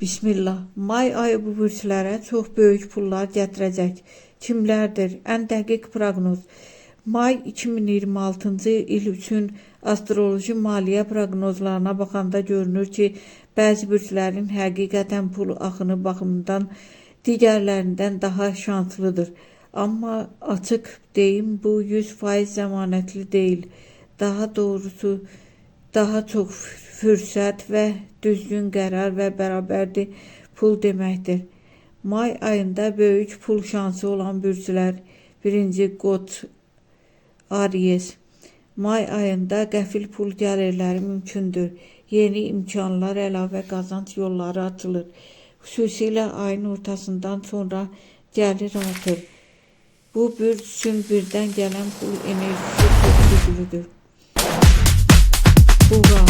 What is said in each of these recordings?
Bismillah. May ayı bu bürclərə çox böyük pullar gətirəcək. Kimlərdir? Ən dəqiq proqnoz. May 2026-cı il üçün astroloji maliyyə proqnozlarına baxanda görünür ki, bəzi bürclərin həqiqətən pul axını baxımından digərlərindən daha şanslıdır. Amma açıq deyim, bu 100% zəmanətli deyil. Daha doğrusu, daha çox fürsət və düzgün qərar və bərabərdir pul deməkdir. May ayında böyük pul şansı olan bürclər: birinci Qoç, Aries. May ayında qəfil pul gəlirləri mümkündür. Yeni imkanlar, əlavə qazanc yolları açılır. Xüsusilə ayın ortasından sonra gəlir artır. Bu bürc üçün birdən gələn pul enerjisi çox güclüdür. Buğa,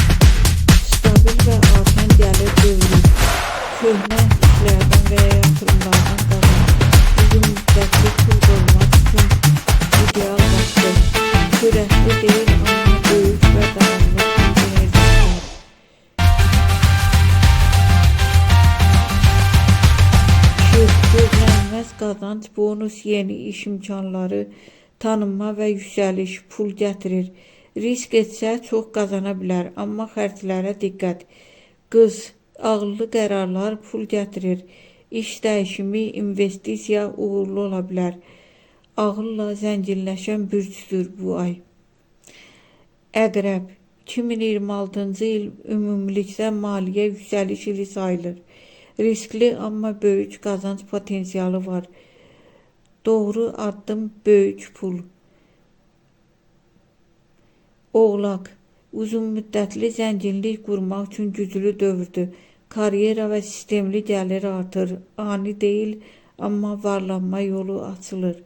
stabil və artan gəlir dövrü. Köhnə işlərdən və ya yatırımlardan qazanc. Uzun müddətli pul qoymaq üçün ideal vaxtdır. Sürətli deyil, amma böyük və davamlı pul enerjisi var. Şir, gözlənilməz qazanc, bonus, yeni iş imkanları, tanınma və yüksəliş pul gətirir. Risk etsə çox qazana bilər, amma xərclərə diqqət. Qız, ağıllı qərarlar pul gətirir. İş dəyişimi, investisiya uğurlu ola bilər. Ağılla zənginləşən bürcdür bu ay. Əqrəb, 2026-cı il ümumilikdə maliyyə yüksəliş ili sayılır. Riskli, amma böyük qazanc potensialı var. Doğru addım, böyük pul. Oğlaq, uzun müddətli zənginlik qurmaq üçün güclü dövrdür. Karyera və sistemli gəlir artır. Ani deyil, amma varlanma yolu açılır.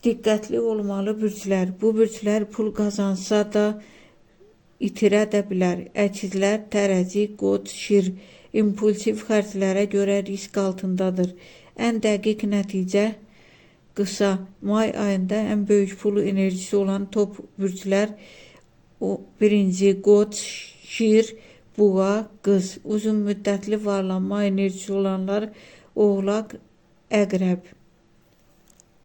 Diqqətli olmalı bürclər. Bu bürclər pul qazansa da itirə də bilər. Əkizlər, tərəzi, qoç, şir impulsiv xərclərə görə risk altındadır. Ən dəqiq nəticə qısa. May ayında ən böyük pul enerjisi olan top bürclər: o birinci Qoç, Şir, Buğa, Qız. Uzun müddətli varlanma enerjisi olanlar Oğlaq, Əqrəb.